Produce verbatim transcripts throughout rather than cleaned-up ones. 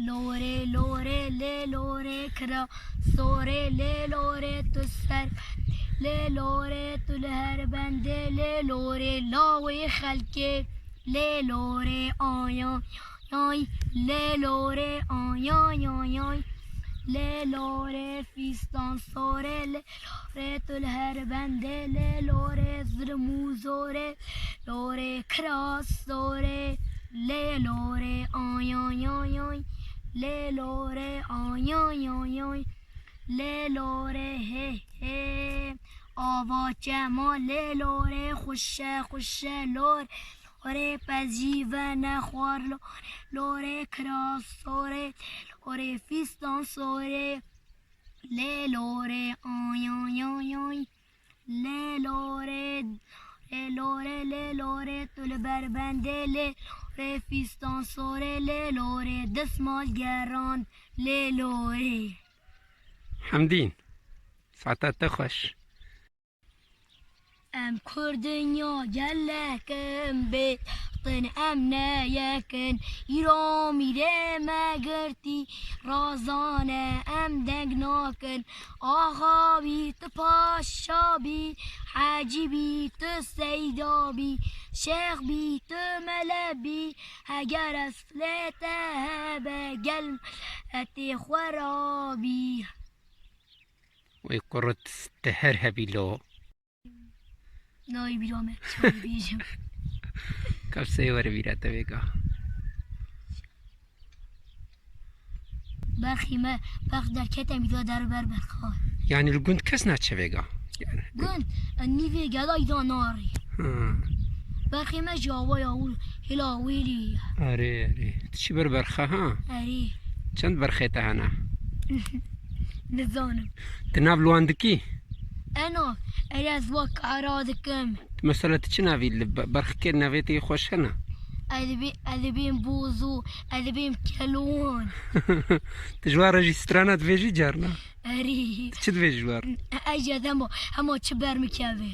Lorê, lorê, lê lorê kira sorê, lê lorê tu ser, lê lorê tu li her bendê, lê lorê lawê xelkê, lê lorê ayayay, lê lorê ayayayay, lê lorê fîstan sorê, lê lorê tu li her bendê, lê lorê zirm û zorê, lorê kira sorê, lê lorê ayayayay, lê lorê ayayayay, lê lorê hê hê. Ava çema lê lorê xuşe xuşe lorê, lorê pezî vene xwar lorê, lorê kira sorê, lorê fîstan sorê, lê lorê ayayayay, lê lorê, lê lorê, lê lorê tu li ber bendê, lê lorê fîstan sorê, lê lorê destmal gerand, lê lorê. Hemdîn, saeta te xweş. Em Kurd in ya gelek in, bêdextin em ne yek in. Îro mîrê me girtî razan e, em deng nakin. Axa bî tu paşa bî, hecî bî tu seyda bî, şêx bî tu mele bî. Heger eslê te hebe gel miletê xwe rabî. Wê kurut te her hebî lo. Nayê bîra me, çawa bêjim? Ka sey were bîra te vêga. Berxî me, berx derkete mîra der ber berxa. Yanî li gund kes naçe vêga. Yanî. Gund, e, nîvê gela îda narê. Ha. Berxê me jî awa ya û hêla wêlî. Erê, erê. Tu çi ber berxa ha? Erê. Çend berxê te hene? Nizanim. Tu nav li wan dikî? Ena, erê ez wa kara dikim. Mesela tu çi navî li be-, berxikê navê te yê xweş hene? Ez dibê-, ez dibêm bozo, ez dibêm kelon. Tu ji wan re jî strana dibêjî carna? Erê. Tu çi dibêjî ji wan re? Ez jî hema, hema çi ber min keve.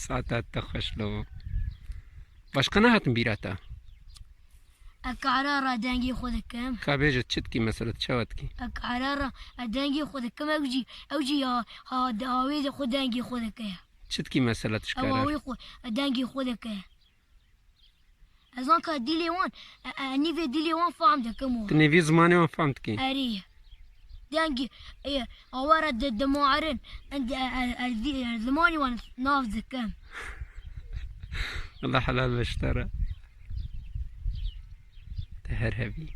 Saeta te xweş lo. Başqa nehatin bîra te? Ez kara re dengê xwe dikim. Ka bêje çi dikî mesela, tu çawa dikî? Ez kara re, ez dengê xwe dikim, ew jî, ew jî ya, ha, de, ha wê de xwe dengê xwe dike. Çi dikî mesela tu ji Ew kara re? Awê xwe, ez dengê xwe dike. Ez anka dilê wan, e, e, nîvê dilê wan fam dikim wan. Tu nêvî zimanê wan fam dikî? Erê. Dengê, e, awa re di, dimarin, e, e, e, di, e, zimanê wan nav dikim. Allah helal be ji te re. Te her hebî.